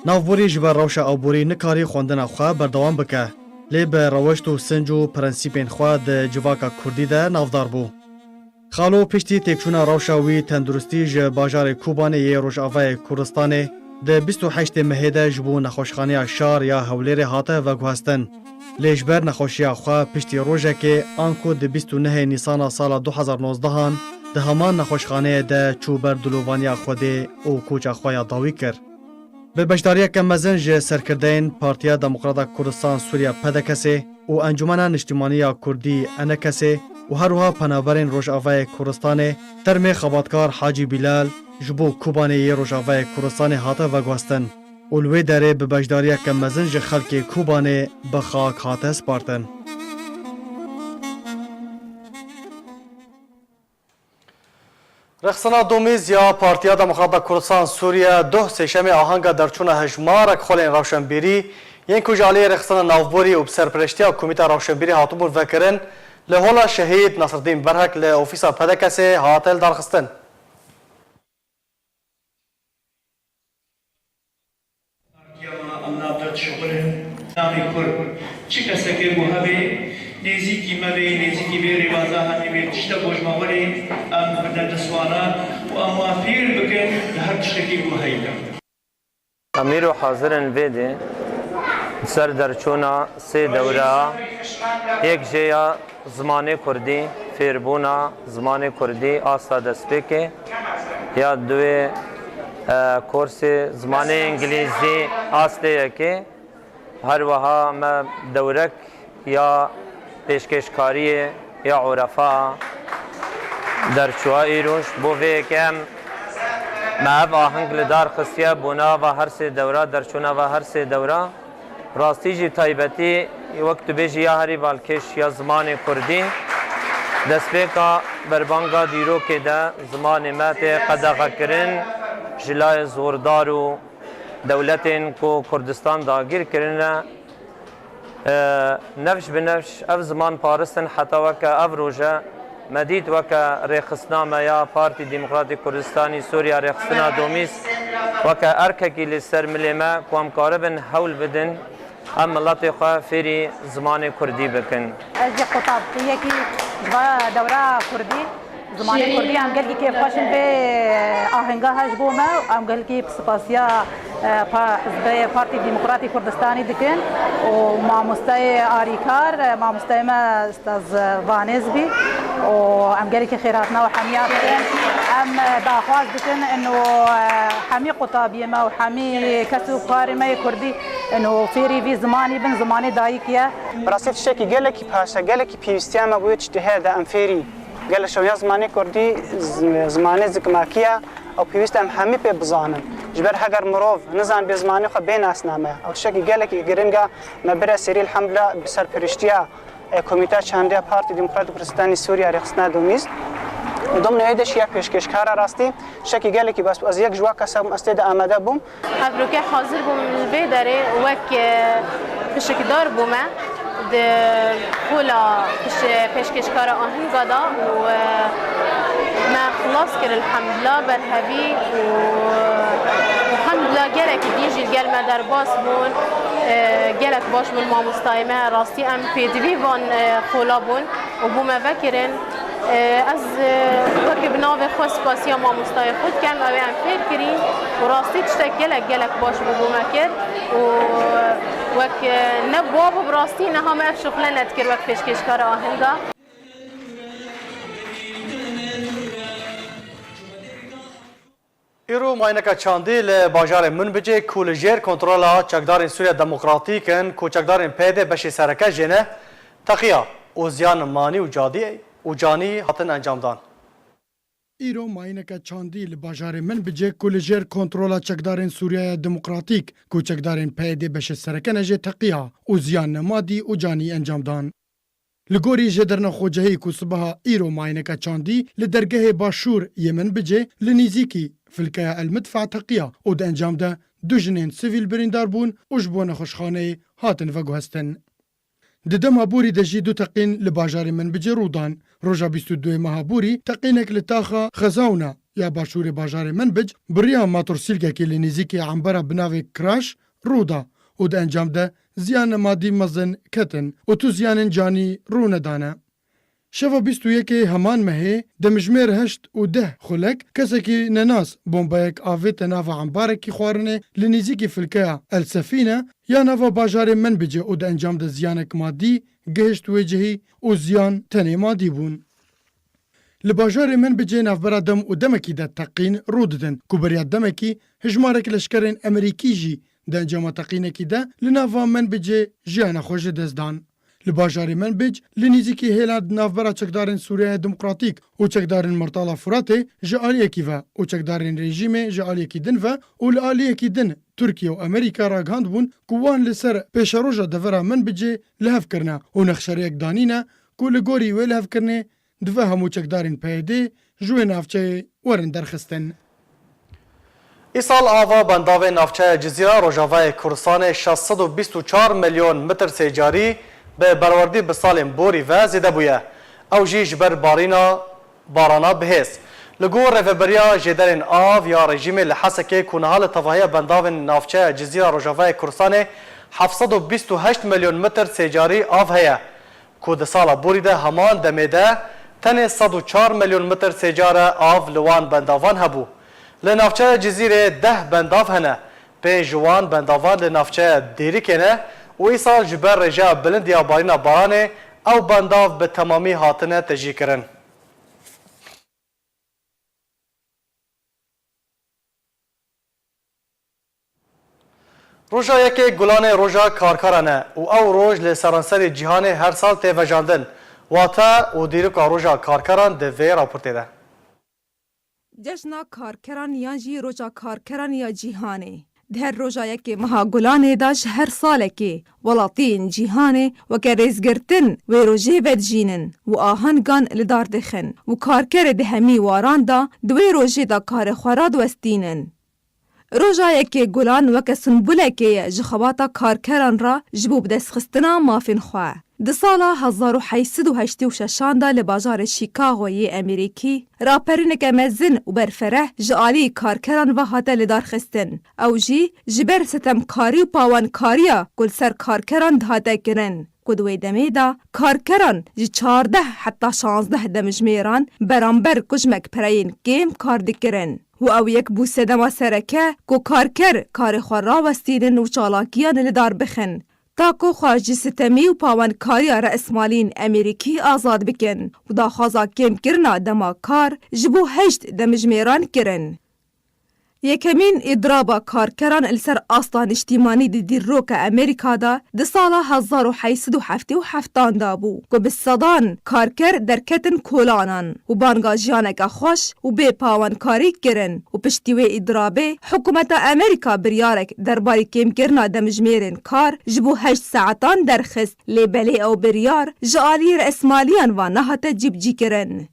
Navborî ji ber rewşa aborî nikarî xwendina xwe berdewam bike, lê bi rewişt û sinc û prensîpên xwe di civaka kurdî de navdar bû. Xalo piştî têkçûna rewşa wî tenduristî ji bajarê Kobanê yê Rojavayê Kurdistanê di bîst û heştê mehê de ji bo nexweşxaneya şar ya Hewlêrê hate veguhestin. Lê ji ber nexweşiya xwe piştî rojekê anku di bîst û nehê Nîsana sala du hezar nozdehan di heman nexweşxaneyê de çû ber dilovaniya Xwedê û koça xwe ya dawî kir. Bi beşdariyeke mezin ji serkirdeyên Partiya Demokrata Kurdistan Sûriya P D K S'ê û Encûmena Niştimanî ya Kurdî E N K S'ê û her wiha penaberên Rojavayê Kurdistanê termê xebatkar Hacî Bîlal ji bo Kobanê yê Rojavayê Kurdistanê hate veguhestin û li wê derê bi beşdariyeke mezin ji xelkê Kobanê bi xak hate spartin. Rêxistina Domîz ya Partiya Demokrata Kurdistan Sûriye doh sêşemê ahanga derçûna hejmarek xwelên rewşenbîrî yên ku ji aliyê Rêxistina Navborî û bi serpereştiya Komîta Rewşenbîrî hatibûn vekirin, li hola Şehîd Nasreddîn Berhek li ofîsa P D K'ê hate lidarxistin. Partiya me em nav de dişuxulin. Namê Kurd çi kesekê ku hebe, nêzîkî me bê, nêzîkî vê rêbaza hemî bê, tiştek ku ji me werê, em bidine dest wana û em wan fêr bikin li her tiştekî ku heyî de. Em îro hazir in vê dê ser derçûna sê dewra, yek jê ya zimanê kurdî, fêrbûna zimanê kurdî asta destpêkê, ya duê, e, korsê zimanê îngilîzî astê yekê, her wiha me dewrek ya pêşkêşkariyê ya Orefa derçûya îroj. Bo vê yekê em me ev aheng li dar xistiye, bona va her sê dewra, derçûna va her sê dewra. Rastî jî taybetî, wek tu bêjî, ya herî balkêş ya zimanê kurdî. Destpêka berbanga dîrokê de zimanê me tê qedexekirin, ji layê zordar û dewletên ku Kurdistan dagîr kirine, e, nefş bi nefş ev ziman paristin heta weke ev roje me dît weke rêxistina me ya Partî Demokratîk Kurdistanî Sûriya, rêxistina Domîz, weke erkekî li ser milê me ku em karibin hewl bidin em miletê xwe fêrî zimanê kurdî bikin. Ez jî qutab yekî ji va dewra kurdî, zimanê kurdî, em gelkî kêfxweş in vê ahenga he ji bo me. Em gelkî bi spasiya, e, pa-, hizbê Partî Demokratî Kurdistanî dikin û mamosteyê arîkar, e, mamosteyê me Ustaz Vanêz bî û em gelekî xêrhatina we hemiya dikin. Em, e, daxwaz dikin ino, e, hemî qutabiyê me û hemî kes û karê me yê kurdî ino fêrî vî zimanî bin, zimanê dayikî ye. Bi rastî tiştekî gelekî paş e, gelekî pêwîstiya me bûye tiştê heye de em fêrî gelek şewiya zimanê kurdî, z-, zimanê zikmakî ye û pêwîst e em hemî pê bizanin. Ji ber heger mirov nizanibê zimanê xwe bê nasname. Ew tiştekî gelekî giring e, me bire serî elhamdulillah bi serperiştiya e, Komîteya Çandî ya Partî Demokratîk Kurdistanî Sûriye, rêxistina Domîz. Û domnê wê de şiya pêşkêşkara rastî, şekî gelekî baş bû. Ez yek ji wa kesa bûm, ez tê de amade bûm. Evroke hazir bûm li vê derê wek, e, pişikdar bûme di xola piş-, pêşkêşkara ahinga de û, e, me xilas kir, elhamdulillah, berhevî û, elhamdulillah, gelekî din jî li gel me derbas bûn. E, gelek baş bûn mamostayê me, rastî em pêdivî van, e, xola bûn û bû me vekirin. E, ez, e, wekî bi navê xwe spasiya mamostayê xwe dikem, ew ê em fêr kirî û rastî tiştek gelek, gelek baş bû bû me kir û wek, e, ne bû bi rastî niha me ev şixule nedikir wek pêşkêşkara ahinga. Îro mayîneke çandî li bajarê Minbicê ku li jêr kontrola çekdarên Sûriya Demokratîk in, ku çekdarên P Y D beşê sereke jê ne, teqiya û ziyan manî û cadî û canî hatin encamdan. Îro mayîneke çandî li bajarê Minbicê ku li jêr kontrola çekdarên Sûriyaya Demokratîk, ku çekdarên P Y D beşê sereke ne jê teqiya û ziyan nemadî û canî encamdan. Li gorî jêderna xwecihî ku sibeha îro mayîneke çandî li dergehê başûr yê Minbicê li nîzîkî filkeya El Midfa teqiya û di encam de du jinên sivîl birîndar bûn û ji bo nexweşxaneyê hatin veguhestin. Di dema borî de jî du teqîn li bajarê Minbicê rû dan. Roja bîst û duyê meha borî teqînek li taxa Xezawna ya başûrê bajarê Minbic bi riya matorsîlkekê li nêzîkî embara bi navê Crash rû da û di encam de ziyanê madî mezin ketin û tu ziyanên canî rû nedane. Şeva bîst û yekê heman mehê, demjimêr heşt û deh xulek, kesekî nenas bombayek avête nava embarekî xwarinê li nêzîkî filkeya El Sefîne ya nava bajarê Minbicê û di encam de ziyanek madî gihişt wê cihî û ziyan tenê madî bûn. Li bajarê Minbicê navbera dem û demekî de teqîn rû didin ku beriya demekî hijmarek leşkerên Emerîkî jî di encama teqînekî de li nava Minbicê jiyana xwe ji dest dan. Li bajarê Minbic li nîzîkî hêla di navbera çekdarên Sûriyaya Demokratîk û çekdarên Mirtala Furatê ji aliyekî ve û çekdarên rejîmê ji aliyekî din ve û li aliyekî din Tirkiye û Amerîka ragihandibûn ku wan li ser pêşeroja devera Minbicê li hev kirine û nexşeriyek danîne ku li gorî wê lihevkirinê Divê hemû çekdarên P Y D ji wê navçeyê werin derxistin. Îsal ava bendavê navçeya Cizîra Rojavayê Kurdistanê şeş sed û bîst û çar milyon mitr sêcarî bi berwerdî bi salên borî ve zêde bûye. Ew jî ji ber barîna barana bihêz. Li gor rêveberiya jêderên av ya rejîmê li Hesekê ku niha li tevahiya bendavên navçeya Cizîra Rojavayê Kurdistanê heft sed û bîst û heşt milyon mitr sêcarî av heye, ku di sala borî de heman demê de tenê sed û çar milyon mitr sêcare av li wan bendavan hebû. Li navçeya Cizîrê deh bendav hene. Pênc ji wan bendavan li navçeya Dêrikê ne û îsal ji ber rêjeya bilind ya barîna baranê ew bendav bi temamî hatine tejîkirin. Roja yekê Gulanê roja karkeran e û ew roj li seranserê cîhanê her sal tê vejandin. Wate û dîroka roja karkeran di vê raportê de. Cejna karkeran yan jî roja karkeran ya cîhanê. Di her roja yekê meha Gulanê de ji her salekê welatiyên cîhanê weke rêzgirtin wê rojê vedijînin û ahengan li dar dixin û karkerê di hemî waran de di wê rojê de karê xwe radiwestînin. Roja yekê Gulan weke simbulekê ye ji xebata karkeran re ji bo bidestxistina mafên xwe. Di sala hezar û heyt sed û heştê û şeşan de li bajarê Chicago yê Amerîkî raperîneke mezin û berfereh ji alî karkeran ve hate lidarxistin. Ew jî ji ber sitemkarî û pawankariya ku li ser karkeran dihate kirin, ku di wê demê de karkeran ji çardeh heta şazdeh demjimêran beramber kujmek pereyên kêm kar dikirin. Û ew yek bû sedema sereke ku karker karê xwe rawestînin û çalakiyan li dar bixin, ta ku xwe ji sitemî û pawankariya re'smaliyên Amerîkî azad bikin û daxwaza kêmkirina dema kar ji bo heşt demjimêran kirin. Yekemîn îdraba karkeran li ser asta niştîmanî di dîroka Amerîka de di sala hezar û heyt sed û heftê û heftan de bû ku bi sedan karker derketin kolanan û banga jiyaneke xweş û bê pawankarî kirin û piştî wê îdrabê hikûmeta Amerîka biryarek derbarê kêmkirina demjimêrên kar ji bo heşt saetan derxist, lê belê ew biryar ji alî re'smaliyan ve nehate cîbicîkirin.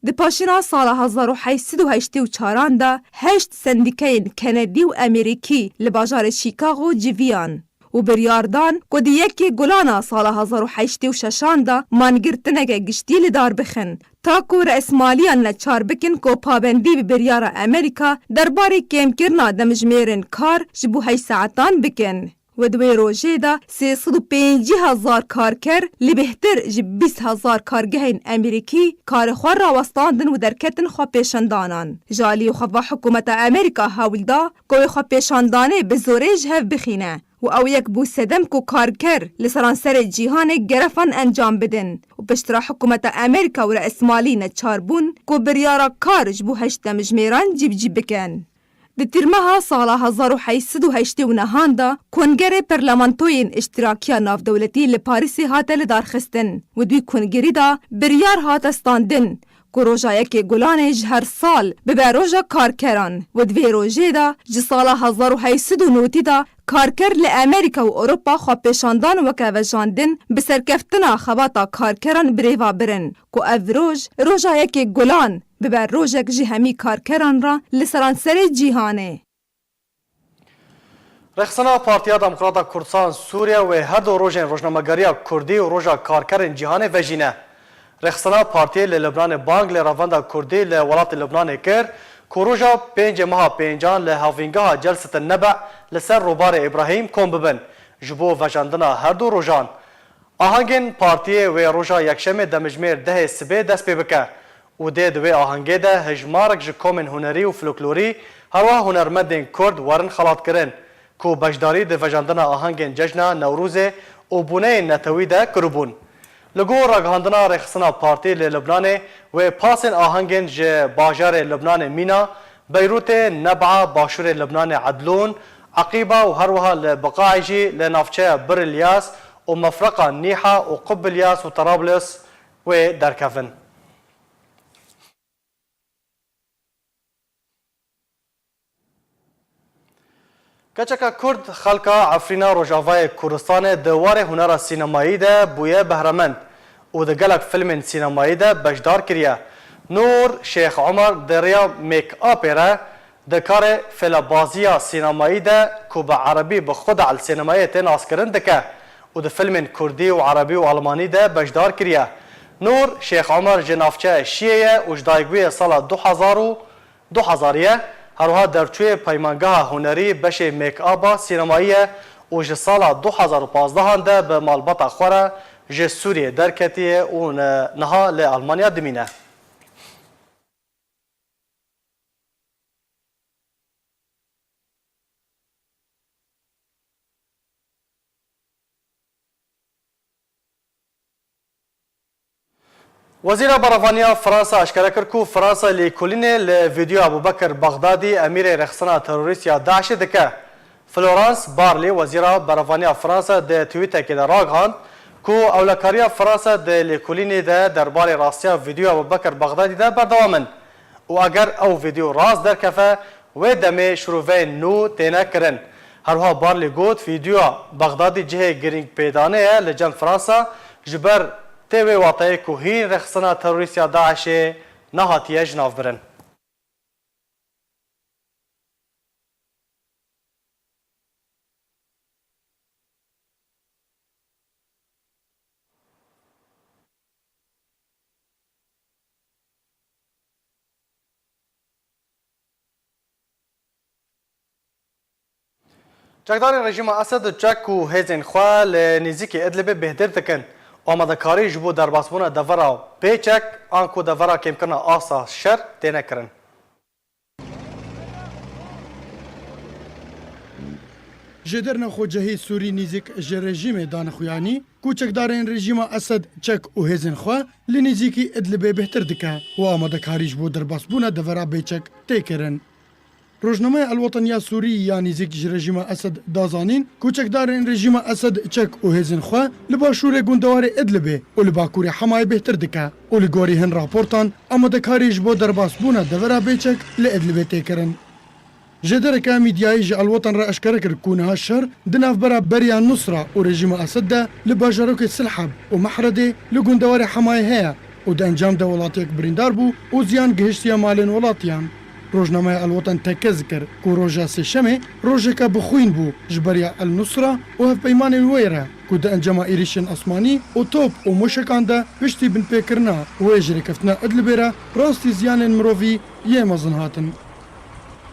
Di paşîna sala hezar û heyt sed û heştê û çaran de heşt sendîkeyên Kenedî û Amerîkî li bajarê Chicago civiyan û biryar dan ku di yekê Gulana sala hezar û heştê û şeşan de mangirtineke giştî li dar bixin, ta ku re'smaliyan neçar bikin ku pabendî bi biryara Amerîka derbarê kêmkirina demjimêrên kar ji bo heşt saetan bikin. Û di wê rojê de sê sed û pêncî hezar karker li bêhtir ji bîst hezar kargehên Amerîkî karê xwe rawestandin û derketin xwepêşandanan. Ji aliyê xwe ve hikûmeta Amerîka hewl da ku wê xwepêşandanê bi zorê ji hev bixîne û ew yek bû sedem ku karker li seranserê cîhanê gerefan encam bidin û piştre hikûmeta Amerîka û re'smalî neçar bûn ku biryara kar ji bo heşt demjimêran cîbicî bikin. Di tîrmeha sala hezar û heyt sed û heştê û nehan de Kongerê Parlamentoyên Îştirakiya Navdewletî li Parîsê hate lidarxistin û di wî kongerî de biryar hate standin ku roja yekê Gulanê ji her sal bibe roja karkeran û di vê rojê de ji sala hezar û heyt sed û notî de karker li Amerîka û Ewropa xwepêşandan weke vejandin bi serkeftina xebata karkeran birêva birin ku ev roj, roja yekê Gulan, bibe rojek ji hemî karkeran re li seranserê cîhanê. Rêxistina Partiya Demokrata Kurdistan Sûriye wê her du rojên rojnamegeriya Kurdî û Roja Karkerên Cîhanê vejîne. Rêxistina partiyê li Libnanê bang li revenda Kurdî li welatê Libnanê kir ku roja pêncê meha pêncan li havîngeha Celset Nebe li ser Rûbarê Îbrahîm kom bibin, ji bo vejandina her du rojan. Ahangên partiyê wê roja Yekşemê demjimêr dehê sibê dest pê bike û dê di wê ahangê de hejmarek ji komên hunerî û folklorî, herwiha hunermendên Kurd werin xelatkirin, ku beşdarî di vejandina ahangên cejna Newrozê û bûneyên netewî de kiribûn. Li gor ragihandina rêxistina partî li Libnanê, wê pasên ahangên ji bajarê Libnanê mîna Beyrûtê, Neb'a, başûrê Libnanê Edlûn, Eqîba û herwiha li Biqaê jî li navçeya Bir Ilyas û Mefreqa Nîha û Qub Ilyas û Terablus wê derkevin. Keçeka Kurd xelka Efrîna Rojavayê Kurdistanê di warê hunera sînemayî de bûye behremend û di gelek filmên sînemayî de beşdar kiriye. Nûr Şêx Omer di riya make-upê re di karê fêlebaziya sînemayî de ku bi erebî bi Xudal Sînemayê tê naskirin dike û di filmên kurdî û erebî û almanî de beşdar kiriye. Nûr Şêx Omer ji navçeya Şiyê ye û ji dayikbûyê sala du hezar û du hezar ye, her wiha derçûyê Peymangeha Hunerî beşê make-upa sînemayî ye û ji sala du hezar û pazdehan de bi malbata xwe re ji Sûriyê derketiye û ne-, niha li Almanya dimîne. Wezîra Berevaniya Fransa eşkere kir ku Fransa lêkolînê li vîdeoya Abubekir Bexdadî, emîrê rêxistina terorîst ya DAIŞê dike. Florence Parly, Wezîra Berevaniya Fransa, di twîtekê de ragihand ku ewlekariya Fransa di lêkolînê de derbarê rastiya vîdeoya Abubekir Bexdadî de berdewam in û eger ew vîdeo rast derkeve, wê demê şirûveyên nû têne kirin. Herwiha Parly got, vîdeoya Bexdadî cihê girîngpêdanê ye li cem Fransa, ji ber tê wê wateyê ku hîn rêxistina terorîst ya DAIŞê nehatiye jinavbirin. Çekdarên rejîma Esed çek û hêzên xwe li nêzîkî Idlibê bêhtir dikin. Amadekarî ji bo derbasbûna devera bê çek an ku devera kêmkirina asta şer têne kirin. Jêderna xwecihî Sûrî nêzîk ji rejîmê dane xuyanî ku çekdarên rejîma Esed çek û hêzên xwe li nêzîkî Idlibê bêhtir dike û amadekarî ji bo derbasbûna devera bê çek tê kirin. Rojnameya El Watan ya Sûrî ya nêzîk ji rejîma Esed da zanîn ku çekdarên rejîma Esed çek û hêzên xwe li başûrê gundewarê Idlibê û li bakurê Hemayê bêhtir dike û li gorî hin raportan amadekarî ji bo derbasbûna devera bê çek li Idlibê tê kirin. Jêdereke mîdyayî ji El Watan re eşkere kir ku niha şer di navbera beriya Nusra û rejîma Esed de li bajarokê Silheb û Mehredê li gundewarê Hemayê heye û di encam de welatiyek birîndar bû û ziyan gihiştiye malên welatiyan. Rojnameya El Watan tekez kir ku roja Sêşemê rojeke bi xwîn bû ji beriya El Nusra û hevpeymanên wê re ku di encama êrîşên asmanî û top û mûşekan de piştî binpêkirina wê ji rêkeftina Idlibê re rastî ziyanên mirovî yê mezin hatin.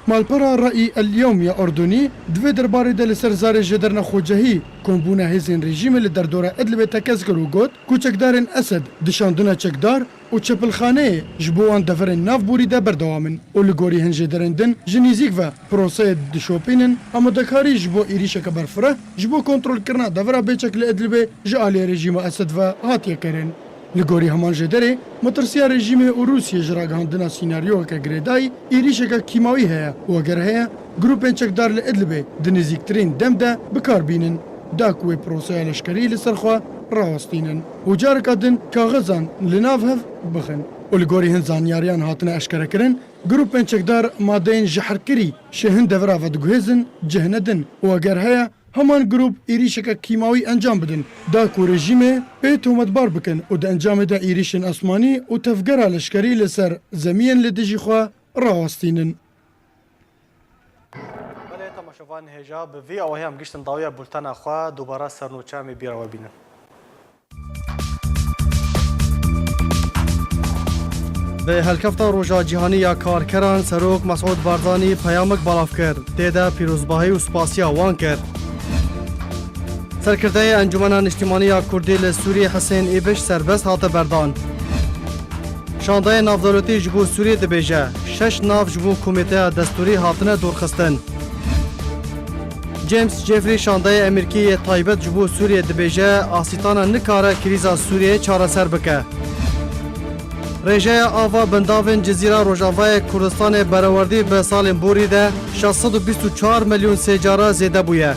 Malpera Re'î El Yewm ya Urdunî di vê derbarê de li ser zarê jêderna xwecihî kombûna hêzên rejîmê li derdora Idlibê tekez kir û got ku çekdarên Esed di şandina çekdar û çepilxaneyê ji bo wan deverên navborî de berdewam in û li gorî hin jêderên din ji nêzîk ve proseyê dişopînin, amadekarî ji bo êrîşeke berfireh ji bo kontrolkirina devera bê çek li Idlibê ji aliyê rejîma Esed ve hatiye kirin. Li gorî heman jêderê, metirsiya rejîmê û Rûsiyê ji ragihandina sînaryoyeke girêdayî êrîşeke kîmawî heye û eger heye, grûpên çekdar li Idlibê di nêzîktirîn dem de bi kar bînin, da ku wê proseya leşkerî li ser xwe rawestînin û careka din kaxizan li nav hev bixin. Û li gorî hin zanyariyan hatine eşkerekirin, grûpên çekdar madeyên jehrkirî ji hin devera ve diguhêzin cihine din û eger heye, heman grûp êrîşeke kîmawî encam bidin, da ku rejîmê pê tometbar bikin û di encamê de êrîşên asmanî û tevgera leşkerî li ser zemiyên li dijî xwe rawestînin. Belê, temaşevanên hêja, bi vî awahî em giştin dawiya bultena xwe, dubare sernûçe em ê bîra we bînin. Bi helkefta Roja Cîhanî ya Karkeran, Serok Mesûd Barzanî peyamek belav kir. Tê de pîrozbahî û spasiya wan kir. Serkirdeyê Encûmena Niştimanî ya Kurdî li Sûriyê Hisên Îbiş serbest hate berdan. Şandeyê navdewletî ji bo Sûriyê dibêje, şeş nav ji bo Komîteya Destûrî hatine dorxistin. James Jeffrey, şandeyê Emerîkî yê taybet ji bo Sûriyê dibêje, Asîtana nikare krîza Sûriyeyê çareser bike. Rêjeya ava bindavên Cizîra Rojavayê Kurdistanê berewerdî bi salên borî de şeş sed û bîst û çar milyon sê cara zêde bûye.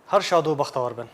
Her şad û bextewar bin.